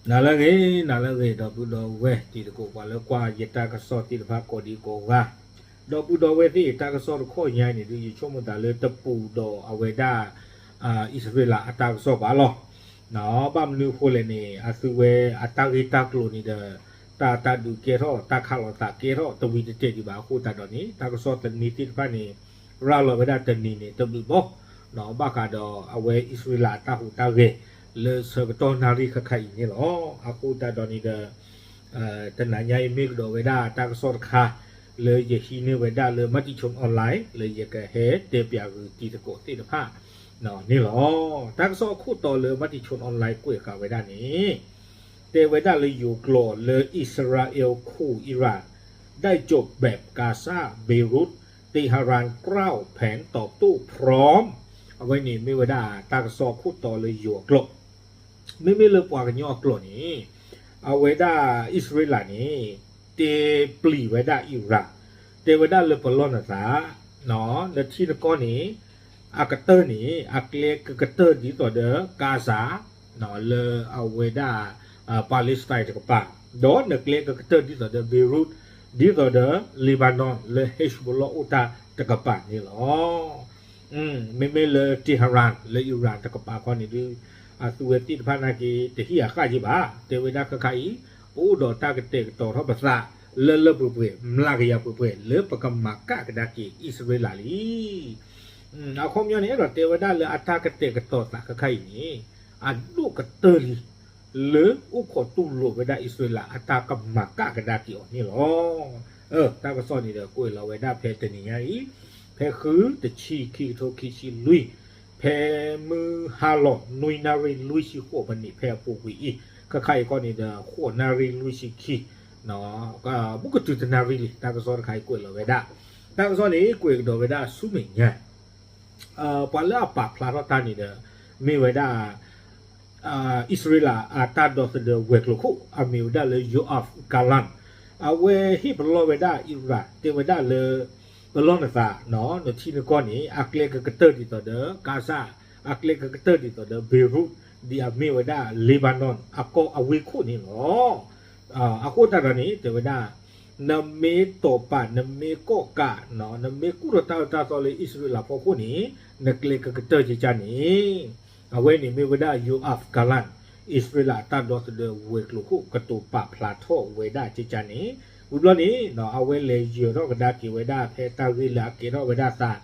နၤလၢအဂ့ၤ, နၤလၢအဂ့ၤ ဒီပုၢ်ဒီဝဲၢ်တံၤသကိး ပှၤလၢကွၢ်ယတၢ်ကစီၣ်သ့ၣ်တဖၣ်ကိးဒံကိးဂၤ, ဒီပုၢ်ဒီဝဲၢ်သ့ၣ် တၢ်ကစီၣ်တခီညါအံၤန့ၣ်ဒုး ယဆိကမိၣ်သးလၢတပူၤဒီးအဝဲဒၣ် အံၣ်စရ့လးအတၢ်ကစီၣ်ဘၣ်လီၤ. ဘၣ်မနုၤအဃိလဲၣ်န့ၣ် အသုဝဲအတၢ်ဂ့ၢ်တၢ်ကျိၤန့ၣ်ဒီး တၢ်တၢ်ဒုးကဲထီၣ် တၢ်ခးလိာ်သးကဲထီၣ်တဝံၤတတဲာ်ဒံးဘၣ်အဃိသတးဒီးန့ၣ် တၢ်ကစီၣ်သန့သ့ၣ်တဖၣ်န့ၣ် ရၤလီၤဝဲဒၣ်တနံၤန့ၣ် တဘျုးဘီ ဘၣ်ဃးဒီးအဝဲအံၣ်စရ့လးအတၢ်ဟူးတၢ်ဂဲၤ လၢဆၢကတီၢ်နၣ်ရံၣ်ခဲခါအံၤန့ၣ်လီၤ. အဃိသတးဒီးန့ၣ်ဒီး တနၤညါအံၤမ့ၢ်ကဒီးဝဲဒၣ်တၢ်ကစီၣ်တခါ လၢယဟံးန့ၢ်ဝဲဒၣ်လၢ Matichon Online လၢယကဟဲတဲပၠးဂုာ်တံၤသကိးသ့ၣ်တဖၣ်န့ၣ်လီၤ. တၢ်ကစီၣ်အခိၣ်တီလၢ Matichon Online ကွဲးဃာ်ဝဲဒၣ်န့ၣ် တဲဝဲဒၣ်လၢယိၤကျိာ်လၢ အံၣ်စရ့လး ခု အံရၣ် ได้จบแบบกาซา เบรุต เตหะรานกล่าวแผนตอบโต้พร้อม အဝဲန့ၣ်မ့ၢ်ဝဲဒၣ်တၢ်ကစီၣ်အခိၣ်တီလၢယိၤအကျိာ် မ့မ့ၢ်လၢပှၤကညီအကျိာ်န့ၣ် အဝဲဒၣ်အံၣ်စရ့လးန့ၣ် တဲပျံၤဝဲဒၣ်အံရၣ် တဲဝဲဒၣ်လၢပလီၢ်နသး နထံနကီၢ်န့ၣ် အကတၢၢ်န့ၣ် အကျဲကကတၢၢ်ဒ်သိးဒီး Gaza လၢအဝဲဒၣ် Palestine တကပၤ ဒီးနကျဲကကတၢၢ်ဒ်သိးဒီး Beirut ဒ်သိးဒီး Lebanon လၢ Hezbollah အိၣ်တၢ်တကပၤန့ၣ်လီၤ. မ့မ့ၢ်လၢ Tehran လၢအံရၣ်တကပၤခီန့ၣ်ဒုး အသုဝဲသ့ၣ်တဖၣ်နာ်က့ တဟ့ၣ်အဃၣ်က့ဘၣ် တဲဝဲဒၣ်ခဲခါအံၤ ပအိၣ်ဒီးတၢ်ကတဲာ်ကတီၤထီၣ်ပသး လၢလၢပှဲၤပှဲၤ မျးကယၤပှဲၤပှဲၤ လၢပကမၤကၣ်ကဒါက့ၤအံၣ်စရ့လးလံ. အခီပညီန့ၣ် အဲၣ်ဒိးတဲဝဲဒၣ်လၢအတၢ်ကတဲာ်ကတီၤသးခဲခါအံၤန့ၣ် အဒိၣ်ကတၢၢ်လံ လၢအိၣ်ခိးတူၢ်လိာ်ဝဲဒၣ်အံၣ်စရ့လးအတၢ်ကမၤကၣ်ကဒါက့ၤအီၤန့ၣ်လီၤ. တၢ်ကစီၣ်န့ၣ်ဒီးကွဲးလီၤဝဲဒၣ်ဖဲတနံၤညါအံၤ ဖဲဃုတဆံခံကထိခံဆံလွံၢ် ဖဲမုၢ်ဟါလီၤနွံနၣ်ရံၣ်လွံၢ်ဆံဃိးမံးနံး ဖဲအပူၤကွံာ်အံၤ ခဲခါအံၤခီန့ၣ်ဒီး ဃိးနၣ်ရံၣ်လွံၢ်ဆံခံ ဘူးကတုၤတနၣ်ရံၣ်လံ တၢ်ကစီၣ်တခါအံၤကွဲးလီၤဝဲဒၣ် တၢ်ကစီၣ်န့ၣ်ကွဲးကဒီးဝဲဒၣ်ဆူမဲာ်ညါ ပှၤလၢအပာ်ဖျါထီၣ်တၢ်န့ၣ်ဒီး မ့ၢ်ဝဲဒၣ် အံၣ်စရ့လးအတၢ်ဒီသဒၢဝဲၤကျိၤခိၣ် အမ့ၢ်ဝဲဒၣ်လၢ Yoav Gallant အဝဲဟ့ၣ်ပလီၢ်ဝဲဒၣ်အံရၣ် တဲဝဲဒၣ်လၢ ပလီၢ်နသး နထံနကီၢ်န့ၣ် အကျဲကကတၢၢ်ဒ်သိးဒီး Gaza အကျဲကကတၢၢ်ဒ်သိးဒီး Beirut ဒ်အမ့ၢ်ဝဲဒၣ် Lebanon အကီၢ်အဝ့ၢ်ခိၣ်န့ၣ်လီၤ. အဃိသတးဒီးန့ၣ် တဲဝဲဒၣ် နမ့ၢ်တီၢ်ပာ် နမ့ၢ်ကီၣ်ကး နမ့ၢ်ကူၣ်ထီၣ်တၢ်အၢတၢ်သီလၢအံၣ်စရ့လးဖီခိၣ်န့ၣ် နကျဲကကတၢၢ်ကကန့ၣ် အဝဲန့ၣ်မ့ၢ်ဝဲဒၣ် Yoav Gallant အံၣ်စရ့လးအတၢ်ဒီသဒၢဝဲၤကျိၤခိၣ် ကတိၤပာ်ဖျါထီၣ်ဝဲဒၣ်ကကန့ၣ် ဝံၤဘျီန့ၣ် အဝဲလဲၤယၢၤထီၣ်ကဒါက့ၤဝဲဒၣ် ဖဲတၢ်ဂ့ၢ်လၢအကဲထီၣ်ဝဲဒၣ်သး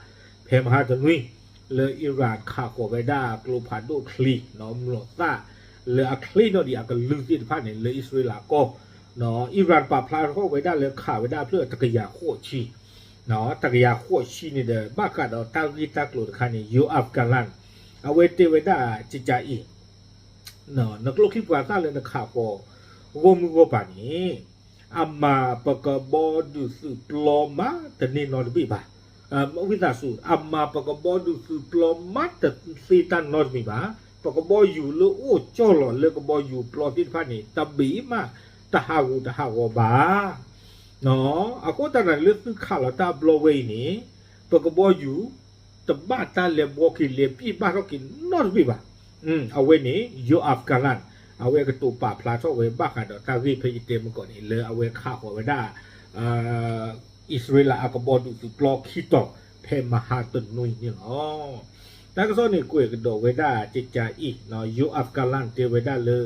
ဖဲမဟါတနွံ လၢအံရၣ်ခးဃီၤဝဲဒၣ်ကျိဖးဒိၣ်ချံ လၢအချ့နီၣ်ဒံးအကလုၢ်သ့ၣ်တဖၣ်န့ၣ် လၢအံၣ်စရ့လးကီၢ် အံရၣ်ပာ်ဖျါထီၣ်ဝဲဒၣ်လၢခးဝဲဒၣ်အဖျၢၣ်တကယၤဃိးဆံ တကယၤဃိးဆံန့ၣ်ဒီး ဘၣ်ဃးဒီးတၢ်ဂ့ၢ်တၢ်ကျိၤတခါန့ၣ် Yoav Gallant အဝဲတဲဝဲဒၣ်ကကအံၤ နကျိချံပှၤသၣ်လၢနခးဃီၤ ဂီၢ်မုၢ်ဂီၢ်ပၤန့ၣ် အမၤပကဘီဒုးသုးပျီမးတန့ၢ်နီတဘ့ၣ်ဘၣ်. ဝံသးစူၤ အမၤပကဘီဒုးသုးပျီမးတသ့တၢ်နီတမံၤဘၣ်. ပကဘီယူၤလၢအိၣ်ကၠီၣ်လီၤလၢကဘီယူၤပျီသ့ၣ်တဖၣ်န့ၣ် တဘ့ၣ်မးတဟးဂူာ်တဟးဂီၤဘၣ်. အဃိသတးန့ၣ်လၢသုခးလီၤတၢ်ဘျီဝဲအံၤန့ၣ် ပကဘီယူၤ တဘၣ်တၢ်လဲၤဘှီက့ၤလဲၤပံၢ်ဘၣ်ထီၣ်က့ၤနီတဘ့ၣ်ဘၣ်. အဝဲန့ၣ် Yoav Gallant အဝဲကတိၤပာ်ဖျါထီၣ်ဝဲဘၣ်ဃးဒီးတၢ်ဂ့ၢ်ဖဲယတဲမုၢ်ကီၢ်န့ၣ် လၢအဝဲခးဃီၤဝဲဒၣ် အံၣ်စရ့လးအကဘီဒုးသုးပျီခံတီၤ ဖဲမဟါတနွံန့ၣ်လီၤ. တၢ်ကစီၣ်န့ၣ်ကွဲးကဒီးဝဲဒၣ်ကကအံၤ Yoav Gallant တဲဝဲဒၣ်လၢ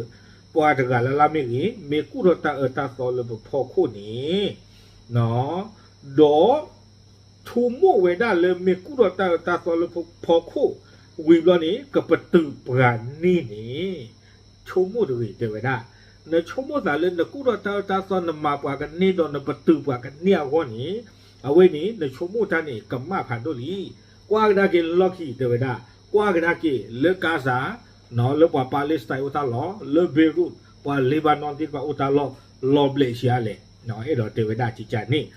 ပှၤတဂၤလၢ်လၢ်မ့ၢ်ဂ့ၤ မ့ၢ်ကူၣ်ထီၣ်တၢ်အၢတၢ်သီလၢပဖီခိၣ်န့ၣ် ဒီး ဆိကမိၣ်ဝဲဒၣ်လၢမ့ၢ်ကူၣ်ထီၣ်တၢ်အၢတၢ်သီလၢပဖီခိၣ် ဝံၤဘျီန့ၣ် ကပတုာ်ပှၤန့ၢ်န့ၣ် ဆိကမိၣ်တဂ့ၤတဲဝဲဒၣ်. နဆိကမိၣ်သးလၢနကူၣ်ထီၣ်တၢ်အၢတၢ်သီ နမၤပှၤကန့ၢ်ဒီးနပတုာ်ပှၤကန့ၢ်အဂီၢ်န့ၣ် အဝဲန့ၣ် နဆိကမိၣ်တၢ်န့ၣ် ကမၣ်ဖးဒိၣ်လံ. ကွၢ်ကဒါက့ၤလၢလီၢ်ခံတဲဝဲဒၣ် ကွၢ်ကဒါက့ၤလၢ Gaza လၢပှၤ Palestine အိၣ်တၢ်လီၢ် လၢ Beirut ပှၤ Lebanon သ့ၣ်တဖၣ်အိၣ်တၢ်လီၢ် လီၤဘျဲးဆံးအါလဲၣ် အဲၣ်ဒိးတဲဝဲဒၣ်ကကအံၤန့ၣ်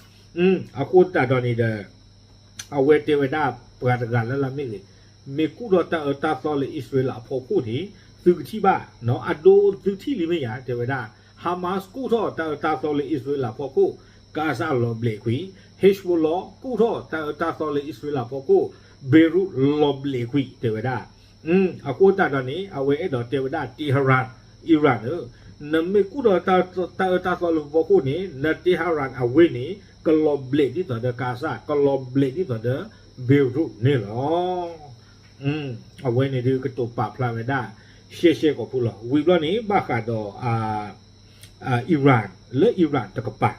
အဃိသတးဒီးန့ၣ်ဒီး အဝဲတဲဝဲဒၣ်ပှၤတဂၤလၢ်လၢ်မ့ၢ်ဂ့ၤ မ့ၢ်ကူၣ်ထီၣ်တၢ်အၢတၢ်သီလၢအံၣ်စရ့လးအဖီခိၣ်န့ၣ် သုကထံၣ်ဘၣ် အဒိသုထံၣ်လံမ့ၢ်ယၤ တဲဝဲဒၣ် Hamas ကူၣ်ထီၣ်တၢ်အၢတၢ်သီလၢအံၣ်စရ့လးဖီခိၣ် Gaza လီၤဘျဲးကွံာ် Hezbollah ကူၣ်ထီၣ်တၢ်အၢတၢ်သီလၢအံၣ်စရ့လးဖီခိၣ် Beirut လီၤဘျဲးကွံာ်တဲဝဲဒၣ် အဃိသတးဒီးန့ၣ် အဝဲအဲၣ်ဒိးတဲဝဲဒၣ် Tehran Iran ဧၢ နမ့ၢ်ကူၣ်ဒီးတၢ်အၢတၢ်သီလၢဟံၣ်ဖိဃီဖိန့ၣ် န Tehran အဝ့ၢ်န့ၣ် ကလီၤဘျဲးဒ်သိးဒီး Gaza ကလီၤဘျဲးဒ်သိးဒီး Beirut န့ၣ်လီၤ. အဝဲန့ၣ်ဒုးကတိၤပာ်ဖျါဝဲဒၣ် ရှဲရှဲကိာ်ဖိလီၤ. ဝံၤဘျီန့ၣ် ဘၣ်ဃးဒီး Iran လၢ Iran တကပၤ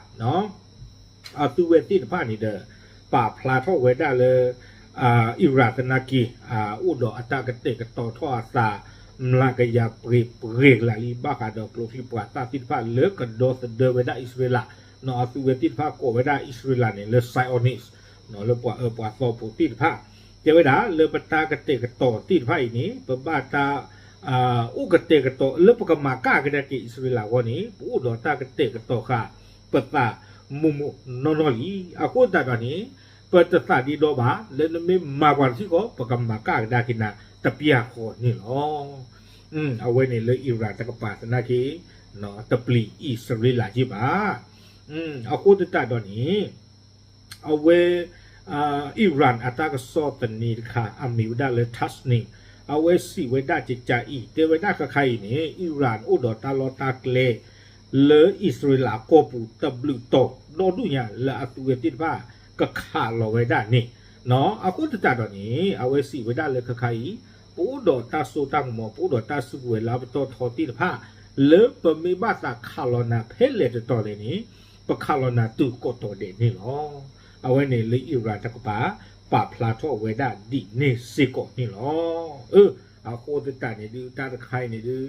အသုဝဲသ့ၣ်တဖၣ်န့ၣ်ဒီး ပာ်ဖျါထီၣ်ဝဲဒၣ်လၢ Iran သနာ်က့ အိၣ်ဒီးအတၢ်ကတဲာ်ကတီၤထီၣ်အသး မျးကယၤပှဲၤပှဲၤကလးလံ ဘၣ်ဃးဒီးကျိချံပှၤသၣ်သ့ၣ်တဖၣ်လၢကဒီသဒၢဝဲဒၣ်အံၣ်စရ့လး, အသုဝဲသ့ၣ်တဖၣ်ကိးဝဲဒၣ်အံၣ်စရ့လးန့ၣ်လၢ Zionist လၢပှၤအၢပှၤသီဖိသ့ၣ်တဖၣ်, တဲဝဲဒၣ်လၢပတၢ်ကတဲာ်ကတီၤသ့ၣ်တဖၣ်အံၤန့ၣ် ပဘၣ်တၢ် အိၣ်ကတဲာ်ကတီၤလၢပကမၤကၣ်ကဒါက့ၤအံၣ်စရ့လးအဂီၢ်န့ၣ် ပအိၣ်ဒီးတၢ်ကတဲာ်ကတီၤဃာ် ပသးမုာ်မုာ်နီၢ်နီၢ်လံ. အဃိသတးဒီးန့ၣ် ပတသးဒ့ဒီဘၣ် လၢနမ့ၢ်မၤပှၤတထံၣ်ဃီ ပကမၤကၣ်ကဒါက့ၤနၤတပျၢ်ဃီန့ၣ်လီၤ. အဝဲန့ၣ်လၢ Iran တကပၤသနာ်က့ တပျံၤအံၣ်စရ့လးယ့ၢ်ဘၣ်. အဃိသတးဒီးန့ၣ် အဝဲ Iran အတၢ်ကစီၣ်သန့တခါ အမံၤဝဲဒၣ်လၢ Tasnim အဝဲစံးဝဲဒၣ်ကကးအံၤ တဲဝဲဒၣ်ခဲခါအံၤန့ၣ် Iran အိၣ်ဒီးတၢ်လီၢ်တၢ်ကျဲ လၢအံၣ်စရ့လးကီၢ်ပူၤတဘျုးတီၤ ဒီဒူၣ်ညါလၢအသုဝဲသ့ၣ်တဖၣ်ကခးလီၤဝဲဒၣ်န့ၣ်, အဃိသတးဒီးန့ၣ် အဝဲစံးဝဲဒၣ်လၢခဲခါအံၤ ပအိၣ်ဒီးတၢ်စိတၢ်ကမီၤ ပအိၣ်ဒီးတၢ်စုကဝဲၤလၢအပတီၢ်ထီသ့ၣ်တဖၣ် လၢပမ့ၢ်ဘၣ်သးခးလီၤနၤဖဲလဲၣ်တတီၤလဲၣ်န့ၣ် ပခးလီၤနၤတုၤကိးတီၤဒဲးန့ၣ်လီၤ. အဝဲန့ၣ်လၢ Iran တကပၤ ပာ်ဖျါထီၣ်ဝဲဒၣ်ဒ်န့ၣ်စ့ၢ်ကီးန့ၣ်လီၤ. အဃိသတးန့ၣ်ဒုး တၢ်တခါအံၤန့ၣ်ဒုး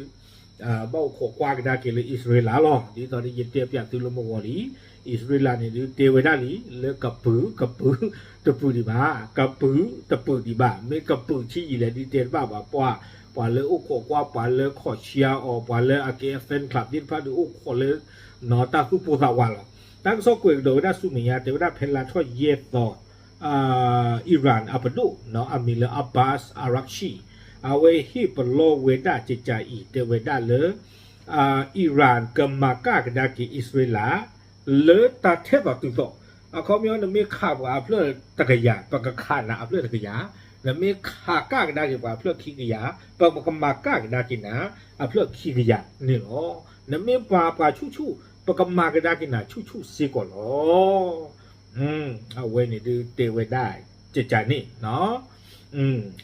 ဘၣ်အိၣ်ခိးကွၢ်ကဒါက့ၤလၢအံၣ်စရ့လးလီၤ. ဒ်သိးဒီးယတဲပၠးသုလၢမုၢ်ဂီၤလံ, အံၣ်စရ့လးန့ၣ်ဒုးတဲဝဲဒၣ်လံ လၢကပုာ် ကပုာ်တပုာ်ဒံးဘၣ်, ကပုာ်တပုာ်ဒံးဘၣ်, မ့ၢ်ကပုာ်ဆံးယံာ်လဲၣ်ဒုးတဲတဘၣ်ဘၣ်, ပှၤ ပှၤလၢအိၣ်ခိးကွၢ် ပှၤလၢခီၣ်ဆံးအီၤ ပှၤလၢအကဲ fan club သ့ၣ်တဖၣ်ဒုးအိၣ်ခိးလၢ တၢ်သူၣ်ပိၢ်သးဝးလီၤ. တၢ်ကစီၣ်ကွဲးကဒီးဝဲဒၣ်ဆူမဲာ်ညါ တဲဝဲဒၣ်ဖဲလါထီၣ်ယဲၢ်သီ Iran အပဒိၣ် အမံၤလၢ Abbas Araghchi အဝဲဟ့ၣ်ပလီၢ်ဝဲဒၣ်ကကးအံၤ တဲဝဲဒၣ်လၢ Iran ကမၤကၣ်ကဒါက့ၤအံၣ်စရ့လး လၢတၢ်ထဲသိးတုၤသိး, အခီပညီ နမ့ၢ်ခးပှၤအဖျၢၣ်တကယၤ ပကခးနၤအဖျၢၣ်တကယၤ, နမ့ၢ်ခးကၣ်ကဒါက့ၤပှၤအဖျၢၣ်ခံကယၤ ပကမၤကၣ်ကဒါက့ၤနၤ အဖျၢၣ်ခံကယၤန့ၣ်လီၤ. နမ့ၢ်ပှၤပှၤဆူၣ်ဆူၣ် ပကမၤကဒါက့ၤနၤဆူၣ်ဆူၣ်စ့ၢ်ကီးလီၤ. အဝဲန့ၣ်ဒုးတဲဝဲဒၣ်ကကးန့ၣ်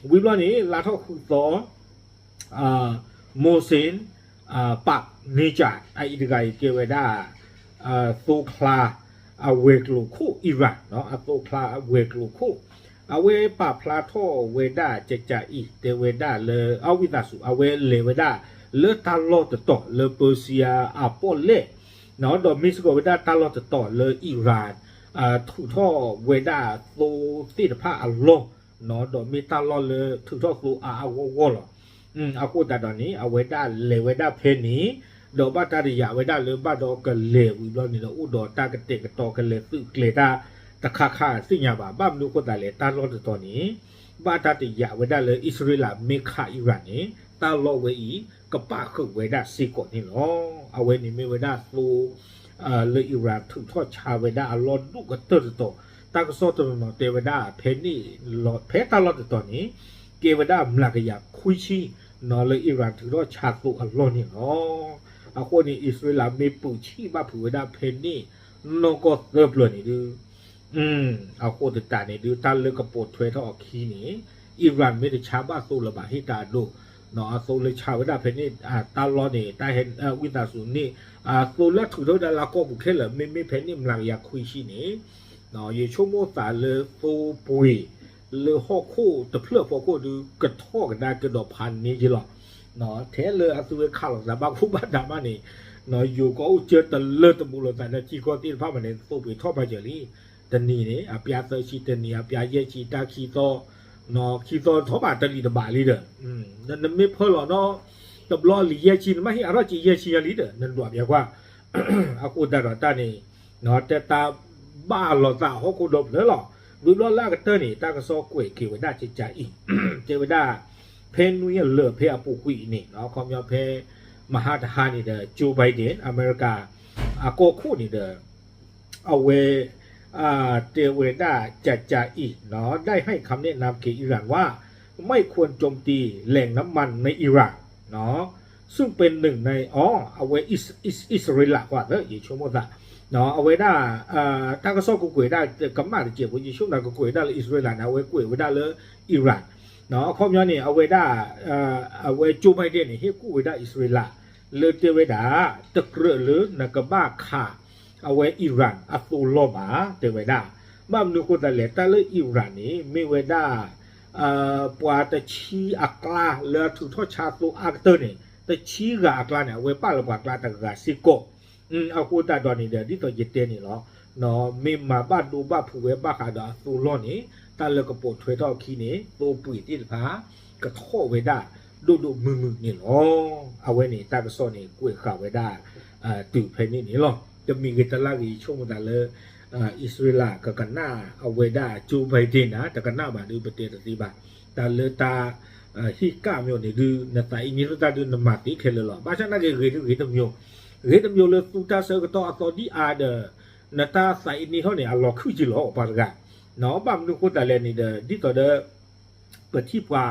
ဝံၤဘျီန့ၣ် လါထီၣ်ဃုသီ Mohsen Fakhrizadeh အအံၤတဂၤအံၤကဲဝဲဒၣ် သိချါ အဝဲၤကျိၤခိၣ် Iran အသိချါအဝဲၤကျိၤခိၣ်, အဝဲပာ်ဖျါထီၣ်ဝဲဒၣ်ကကးအံၤ တဲဝဲဒၣ်လၢ အဝံသးစူၤ အဝဲလဲၤဝဲဒၣ်လၢတၢ်လီၢ်တတီၤလၢ Persia အပီၣ်လဲၣ်, ဒီးမ့ၢ်စ့ၢ်ကီးဝဲဒၣ်တၢ်လီၢ်တတီၤလၢ Iran ထုးထီၣ်ဝဲဒၣ်သိသ့ၣ်တဖၣ်အလီၢ်, ဒီးမ့ၢ်တၢ်လီၢ်လၢထုးထီၣ်သိအါအါဂီၢ်ဂီၢ်လီၤ. အဃိသတးဒီးန့ၣ် အဝဲဒၣ်လဲၤဝဲဒၣ်ဖဲန့ၣ်, ဒီးဘၣ်တၢ်တယာ်ဝဲဒၣ်လၢဘၣ်ဒီးကလဲၤဝံၤဘျီန့ၣ်ဒီး အိၣ်ဒီးတၢ်ကတဲာ်ကတီၤကလဲၤသုးကျဲၤတၢ်တခါခါသ့ၣ်ညါဘၣ်. ဘၣ်မနုၤအဃိသတးလဲၣ် တၢ်လီၢ်တတီၤန့ၣ် ဘၣ်တၢ်တယာ်ဝဲဒၣ်လၢအံၣ်စရ့လးမ့ၢ်ခး Iran န့ၣ် တၢ်လီၢ်ဝဲအံၤ ကပာ်ဃုာ်ဝဲဒၣ်စ့ၢ်ကီးန့ၣ်လီၤ. အဝဲန့ၣ်မ့ၢ်ဝဲဒၣ်သိ လၢ Iran ထုးထီၣ်ဆါဝဲဒၣ်အလီၢ်ဒိၣ်ကတၢၢ်တတီၤ, တၢ်ကစီၣ်တနီၤနီၤတဲဝဲဒၣ် ဖဲန့ၣ် ဖဲတၢ်လီၢ်တတီၤန့ၣ် ကဲဝဲဒၣ်မျးကယၤခွံဆံ နီၤလၢ Iran ထုးထီၣ်ဆါသိအလီၢ်န့ၣ်လီၤ. အဃိန့ၣ် အံၣ်စရ့လးမ့ၢ်ပုာ်ဆံးဘၣ်ဖုးဝဲဒၣ်ဖဲန့ၣ် နီၢ်ကီၢ်သၢပျၢၤန့ၣ်ဒုး အဃိသတးန့ၣ်ဒုး တၢ်လၢကပိာ်ထွဲထီၣ်အခံန့ၣ် Iran မ့ၢ်တဆါဘၣ်သိလၢၤဘၣ် ဟ့ၣ်တၢ်အဒိ, အသိလၢဆါဝဲဒၣ်ဖဲန့ၣ် တၢ်လီၢ်န့ၣ် တၢ်ဟဲ ဝံသးစူၤန့ၣ် အသိလၢထုးထီၣ်ဝဲဒၣ်လၢကီၢ်ပူၤခဲလၢာ် မ့မ့ၢ်ဖဲန့ၣ်မျးကယၤခွံဆံန့ၣ် ယဆိကမိၣ်သးလၢသိပှ့ၤ လၢဟီၣ်ခိၣ်တဖျၢၣ်ဖီခိၣ်ဒုး ကထီၣ်ကဒါက့ၤဒီးဖးန့ၢ်က့ၤလီၤ. ထဲလၢအသုဝဲခးလိာ်သးဘၣ်ခိၣ်ဘၣ်ဒါမးန့ၣ် ယိၤကီၢ်အိၣ်ကၢတလၢတမူလိာ်သးဒီးထံကီၢ်သ့ၣ်တဖၣ်မးန့ၣ် သိပှ့ၤထီၣ်ပာ်စၢၤလံ. တနံၤန့ၣ် အပျးသၢဆံ တနံၤအပျးယဲၢ်ဆံ တၢ်ခံသီ ခံသီထီၣ်ဘၣ်တလံၤတဘၣ်လံဒီး နမ့ၢ်ဖၢလီၤနီၤ တဘျီအလံၤယဲၢ်ဆံ နမ့ၢ်ဟ့ၣ်အါထီၣ်က့ၤယဲၢ်ဆံညါလံဒီး နဒွးပျးကွၢ် အဃိသတးဒီးတၢ်န့ၣ် တဲတၢ်ဘၣ်လိာ်သးဟီၣ်ခိၣ်ဒီဖျၢၣ်လီၤ. ဝံၤဘျီလၢအကတၢၢ်န့ၣ် တၢ်ကစီၣ်ကွဲးက့ၤဝဲဒၣ်ကကးအံၤ တဲဝဲဒၣ် ဖဲနွံအလၢာ်ဖဲအပူၤကွံာ်အံၤန့ၣ် ခီပညီဖဲ မဟါတဟါန့ၣ်ဒီး Joe Biden အမဲရကၤ အကီၢ်ခိၣ်န့ၣ်ဒီး အဝဲ တဲဝဲဒၣ်ကကးအံၤ ได้ให้คำแนะนำแก่อิหร่านว่า ไม่ควรโจมตีแหล่งน้ำมันในอิหร่าน ซึ่งเป็นหนึ่งใน อ๋อ အဝဲ အံၣ်စရ့လး ယဆိကမိၣ်သး အဝဲဒၣ် တၢ်ကစီၣ်ကကွဲးဒၣ်ကမၣ်တစဲးဖိ ယဆိကမိၣ်သးကကွဲးဒၣ်လၢအံၣ်စရ့လးန့ၣ် အဝဲကွဲးဝဲဒၣ်လၢ Iran အခီပညီန့ၣ် အဝဲဒၣ် အဝဲ Joe Biden န့ၣ် ဟ့ၣ်ကူၣ်ဝဲဒၣ်အံၣ်စရ့လး လၢတဲဝဲဒၣ် တကြၢးလၢနကဘၣ်ခး အဝဲ Iran အသိလီၢ်ဘၣ် တဲဝဲဒၣ်. ဘၣ်မနုၤအဃိသတးလဲၣ် တၢ်လၢ Iran န့ၣ် မ့ၢ်ဝဲဒၣ် ပှၤတဆံအကျါလၢအထုးထီၣ်ဆါသိအါကတၢၢ်န့ၣ် တဆံဂၤအကျါန့ၣ် အဝဲပာ်လီၤပှၤကျါတဂၤစ့ၢ်ကီး အဃိသတးဒီးန့ၣ်ဒီး ဒ်သိးယတဲန့ၣ်လီၤ. မ့ၢ်မၤဘၣ်ဒိဘၣ်ဖုးဝဲဘၣ်ဃးဒီးအသိလီၢ်န့ၣ် တၢ်လၢကပိာ်ထွဲထီၣ်အခံန့ၣ် သိပှ့ၤသ့ၣ်တဖၣ် ကထီၣ်ဝဲဒၣ် ဒိၣ်ဒိၣ်မုၢ်မုၢ်န့ၣ်လီၤ. အဝဲန့ၣ် တၢ်ကစီၣ်န့ၣ် ကွဲးဃာ်ဝဲဒၣ် တုၤဖဲန့ၣ်န့ၣ်လီၤ. တမံၤဂ့ၤတလါဂ့ၤ ယဆိကမိၣ်သးလၢ အံၣ်စရ့လး ကကနၣ်အဝဲဒၣ် Joe Biden နၤ တကနၣ်ဘၣ်ဒုး ပတဲတသ့ဘၣ်. တၢ်လၢတၢ် ဟ့ၣ်ကၣ်မၠိန့ၣ်ဒုး နသးအံၤန့ၢ်သတၢ်ဒုး နမၤသ့ခဲလၢာ်လီၤ. ဘၣ်ဆၣ်နာ်က့ ဂ့ၤတဂ့ၤတမံၤ, ဂ့ၤတမံၤလၢသူတၢ်ဆၢကတီၢ်အသီဒ်အါဒီး နတၢ်သးအံၤန့ၢ်ထီၣ်န့ၣ် အလီၤခုၣ်က့လီၤ ပှၤတဂၤ. ဘၣ်မနုၤအဃိသတးလဲၣ်န့ၣ်ဒီး ဒ်သိးဒီး ပထံၣ်ပှၤ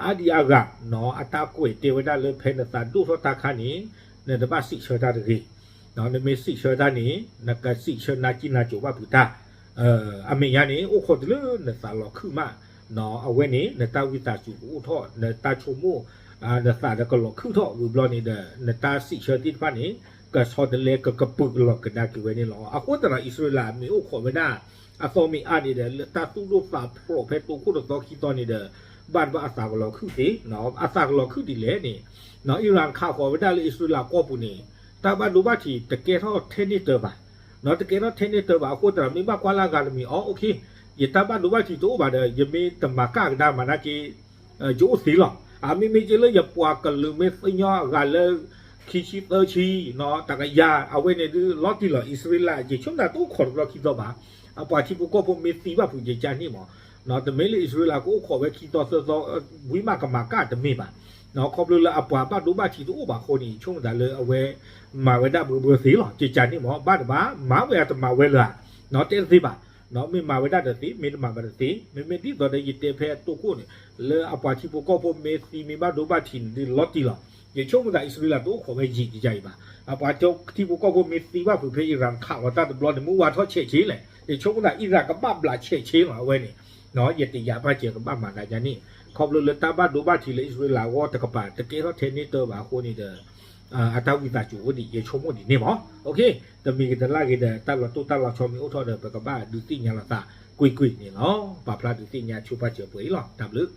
အါဒံအါဂၤ အတၢ်ကွဲးတဲဝဲဒၣ်လၢ ဖဲနသးဒိၣ်ထီၣ်တၢ်ခါန့ၣ် နတဘၣ်စံးဆၢတၢ်တဂ့ၤ. နမ့ၢ်စံးဆၢတၢ်န့ၣ် နကစံးဆၢနၢ်ကံၢ်နၢ်ကိၤဘၣ်ဖုးတၢ် အမဲာ်ညါန့ၣ် အိၣ်ခိးတုၤလၢနသးလီၤခုၣ်မး, အဝဲန့ၣ် နတၢ်ဝံသးစူၤကအိၣ်ထီၣ် နတၢ်ဆိကမိၣ် နသးဒီးကလီၤခုၣ်ထီၣ်ဝံၤဘျီန့ၣ်ဒီး နတၢ်စံးဆၢသ့ၣ်တဖၣ်န့ၣ် ကဆီတလဲ ကကပုာ်ကလီၤကဒါက့ၤဝဲန့ၣ်လီၤ. အဃိသတးဒီး အံၣ်စရ့လးမ့ၢ်အိၣ်ခိးဝဲဒၣ် အသီမ့ၢ်အါန့ၣ်ဒီး လၢတၢ်သူၣ်ဒိၣ်သးဖျိးဖဲတိခိၣ်တသီခံသီန့ၣ်ဒီး ဘၣ်တဘၣ်အသးကလီၤခုၣ်သ့, အသးကလီၤခုၣ်ဒ်လဲၣ်န့ၣ် Iran ခးဃီၤဝဲဒၣ်လၢအံၣ်စရ့လးကီၢ်ပူၤန့ၣ် တၢ်ဘၣ်ဒိဘၣ်ထံးတကဲထီၣ်ထဲန့ၢ်တၢၤဘၣ်, တကဲထီၣ်ထဲန့ၢ်တၢၤဘၣ်အဃိသတးဒီး မ့ၢ်ဘၣ်ကွၢ်လၢအဂၤတမံၤ အီ ယတၢ်ဘၣ်ဒိဘၣ်ထံးတအိၣ်ဘၣ်ဒီး ယမ့ၢ်တမၤကၣ်ကဒါမၤနာ်က့ ယအိၣ်သ့လီၤ. အမ့မ့ၢ်က့လၢယပှၤကလုာ်မ့ၢ်သ့ၣ်ညါအဂၤလၢ ခံဆံသၢဆံ တကယၤ အဝဲန့ၣ်ဒုးလီၤတံၢ်လီၤ. အံၣ်စရ့လး ယဆိကမိၣ်သးတအိၣ်ခိးတဘျီခံသီဘၣ်. အပှၤထံဖိကီၢ်ဖိမ့ၢ်သံဘၣ်ဖုးယကၢ်န့ၣ်မး, တမ့ၢ်လၢအံၣ်စရ့လးကအိၣ်ခိးဝဲခံသီသၢသီ ဝံၤမးကမၤကၣ်တမ့ၢ်ဘၣ်. ခီဖျိလၢအပှၤဘၣ်ဒိဘၣ်ထံးတအိၣ်ဘၣ်အဃိန့ၣ် ယဆိကမိၣ်သးလၢအဝဲ မၤဝဲဒၣ်ဘှီဘှီသ့လီၤ. ကကၢ်န့ၣ်မး ဘၣ်တဘၣ် မၤဝဲအတမၤဝဲလၢၤဧါ, တဲတသ့ဘၣ်. မ့ၢ်မၤဝဲဒၣ်တသ့ မ့ၢ်တမၤဘၣ်တသ့ မ့မ့ၢ်ဒ်သိးဒီးယတဲဖဲအတိခိၣ်န့ၣ် လၢအပှၤထံဖိကီၢ်ဖိမ့ၢ်သံမ့ၢ်ဘၣ်ဒိဘၣ်ထံးန့ၣ်ဒုးလီၤတံၢ်လီၤ. ယဆိကမိၣ်သးအံၣ်စရ့လးတအိၣ်ခိးဝဲယံာ်ကယၤအံၤဘၣ်. အပှၤထံဖိကီၢ်ဖိမ့ၢ်သံဘၣ်ဖုးဖဲ Iran ခးလီၤတၢ်တဘျီန့ၣ် မ့ၢ်ဝါထီၣ်ဆဲးဆ့လဲၣ်. ယဆိကမိၣ်သး Iran ကဘၣ်ဘျးဆဲးဆ့လီၤ အဝဲန့ၣ် ယတယာ်ဘၣ်စဲးကဘၣ်မၤသးယါန့ၣ် ခီဖျိလၢတၢ်ဘၣ်ဒိဘၣ်ထံးလၢအံၣ်စရ့လးအဂီၢ်တကပၤ တကဲထီၣ်ထဲန့ၢ်တၢၤဘၣ်အဃိန့ၣ်ဒီး အတၢ်ဝံသးစူၤအိၣ်ဒံး ယဆိကမိၣ်ဒ်န့ၣ်မး. တမံၤဂ့ၤတလါဂ့ၤဒီး တၢ်လီၤတိၢ်တၢ်လီၤဆီမ့ၢ်အိၣ်ထီၣ်ဒီး ပကဘၣ်ဒုးသ့ၣ်ညါလိာ်သးကွ့ၢ်ကွ့ၢ်န့ၣ်လီၤ. ပာ်ဖျါဒုးသ့ၣ်ညါဆိပာ်စၢၤပှဲၤအံၤလီၤ. တၢ်ဘျုး